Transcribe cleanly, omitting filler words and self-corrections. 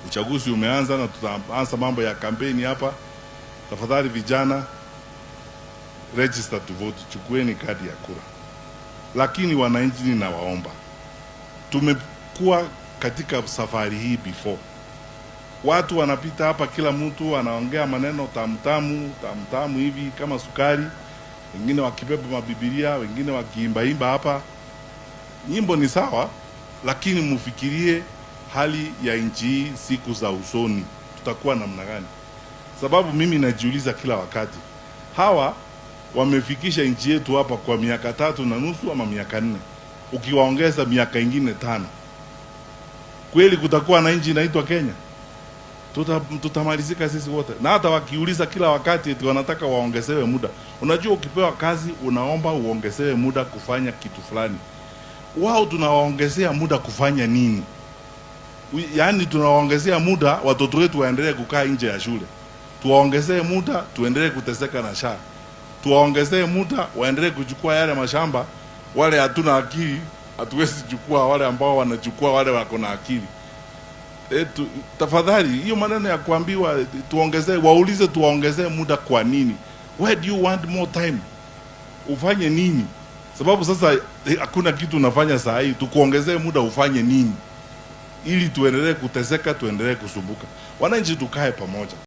Uchaguzi umeanza na tutaanza mambo ya kampeni hapa. Tafadhali vijana, register to vote, chukueni kadi ya kura. Lakini wananchi, ninawaomba, tumekuwa katika safari hii before. Watu wanapita hapa, kila mtu anaongea maneno tamtamu tamtamu hivi kama sukari, wengine wakibeba mabibilia, wengine wakiimbaimba hapa. Nyimbo ni sawa, lakini mufikirie hali ya nchi hii siku za usoni, tutakuwa namna gani? Sababu mimi najiuliza kila wakati, hawa wamefikisha nchi yetu hapa kwa miaka 3.5 ama miaka 4, ukiwaongeza miaka ingine 5, kweli kutakuwa na nchi inaitwa Kenya? Tutamalizika sisi wote. Na hata wakiuliza kila wakati eti wanataka waongezewe muda. Unajua, ukipewa kazi unaomba uongezewe muda kufanya kitu fulani. Wao tunawaongezea muda kufanya nini? Yaani tunawaongezea muda watoto wetu waendelee kukaa nje ya shule, tuwaongezee muda tuendelee kuteseka na SHA, tuwaongezee muda waendelee kuchukua yale mashamba. Wale hatuna akili hatuwezi chukua, wale ambao wanachukua wale wako na akili. Tafadhali hiyo maneno ya kuambiwa tuongezee, waulize tuwaongezee muda kwa nini? Why do you want more time? Ufanye nini? Sababu sasa hakuna kitu unafanya saa hii, tukuongezee muda ufanye nini? Ili tuendelee kuteseka, tuendelee kusumbuka. Wananchi tukae pamoja.